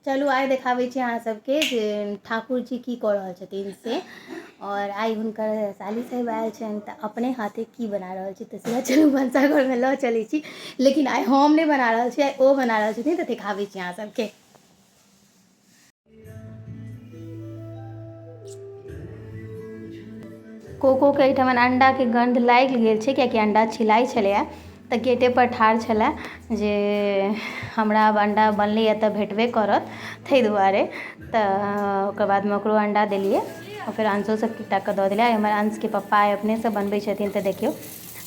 चलू आइ देखाबै छी अहाँ सबके जे ठाकुर जी की कऽ रहल छथिन से। आओर आइ हुनकर साली साहेब आयल छनि तऽ अपने हाथे की बना रहल छी, तऽ सीधा चलू भनसाघरमे लऽ चलै छी। लेकिन आइ हम नहि बना रहल छी, आइ ओ बना रहल छथिन, तऽ देखाबै छी अहाँ सबके। कोकोके एहिठमन अण्डाके गन्ध लागि गेल छै, कियाकि अण्डा छिलाइ छलैए तऽ गेटेपर ठाढ़ छलए जे हमरा आब अण्डा बनलैए तऽ भेटबे करत, ताहि दुआरे। तऽ ओकर बादमे ओकरो अण्डा देलियै आओर फेर अंशो सबके एकटाके दऽ देलियै। हमर अंशके पप्पा आइ अपनेसँ बनबै छथिन। तऽ देखियौ,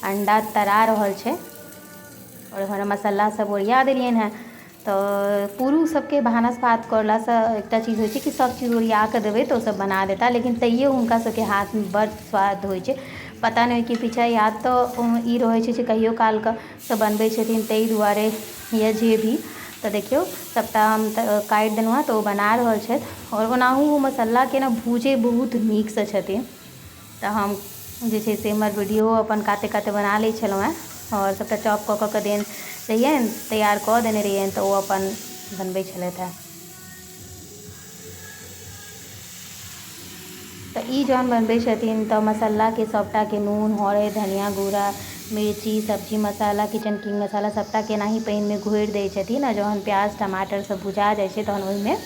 अण्डा तरा रहल छै आओर एम्हर मसाला सब ओरिया देलियनि हेँ। तऽ पुरुष सबके भानस भात करलासँ एकटा चीज होइ छै कि सब चीज ओरिया कऽ देबै तऽ ओसब बना देता, लेकिन तैयो हुनका सबके हाथमे बड्ड स्वाद होइ छै। पता नहि ओहिके पीछा या तऽ ई रहै छै जे कहियो कालके सब बनबै छथिन ताहि दुआरे या जे भी। तऽ देखियौ, सबटा हम तऽ काटि देलहुँ हेँ, तऽ ओ बना रहल छथि। आओर ओनाहु ओ मसालाके ने भूजै बहुत नीकसँ छथिन। तऽ हम जे छै से एम्हर वीडियो अपन काते काते बना लै छलहुँ हेँ आओर सबटा चॉप कऽ कऽ के देने रहियनि, तैयार कऽ देने रहियनि, तऽ ओ अपन बनबै छलथि हेँ। तऽ ई जहन बनबै छथिन तऽ मसालाके सबटाके नून, हरैद, धनिया गुड़ा, मिर्ची, सब्जी मसाला, किचन किंग मसाला सबटाके एनाही पानिमे घोरि दै छथिन आ जहन प्याज टमाटर सब भुजा जाइ छै तहन ओहिमे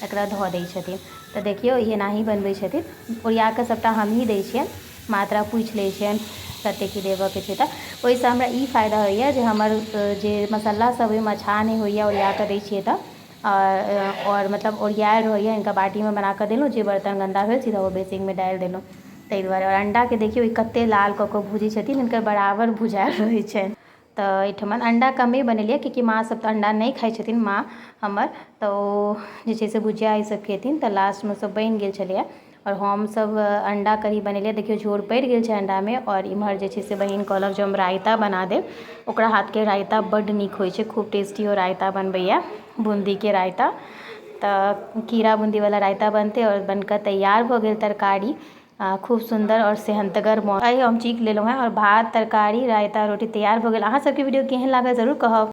एकरा धऽ दै छथिन। तऽ देखियौ, ई एनाही बनबै छथिन। ओरिया कऽ सबटा हमही दै छियनि, मात्रा पूछि लै छियनि कतेक की देबऽके छै। तऽ ओहिसँ हमरा ई फायदा होइए जे हमर जे मसाला सब ओहिमे अच्छा नहि होइए, ओरिया कऽ दै छियै तऽ आओर मतलब ओरियाएल रहैए। हिनका बाटीमे बनाकऽ देलहुँ, जे बर्तन गन्दा भेल सीधा ओ बेसिनमे डालि देलहुँ, ताहि दुआरे। आओर अण्डाके देखियौ, ई कतेक लाल कऽ कऽ भुजै छथिन, हिनकर बराबर भुजायल रहै छनि। तऽ एहिठमन अण्डा कमे बनेलियै, कियाकि माँ सब तऽ अण्डा नहि खाइ छथिन, माँ हमर तऽ ओ जे छै से भुजिया ई सब खेथिन। तऽ लास्टमे सब बनि गेल छलैए आओर हमसब अण्डा करी बनेलियै। देखियौ, झोर पड़ि गेल छै अण्डामे। आओर इम्हर जे छै से बहिन कहलक जे हम रायता बना देब। ओकरा हाथके रायता बड्ड नीक होइ छै, खूब टेस्टी ओ रायता बनबैए, बून्दीके रायता। तऽ खीरा बून्दीवला रायता बनतै। आओर बनिकऽ तैयार भऽ गेल तरकारी, खूब सुन्दर आओर सेहन्तगर। आइ हम चीख लेलहुँ हेँ। आओर भात, तरकारी, रायता, रोटी तैयार भऽ गेल। अहाँ सबके वीडियो केहन लागल जरूर कहब।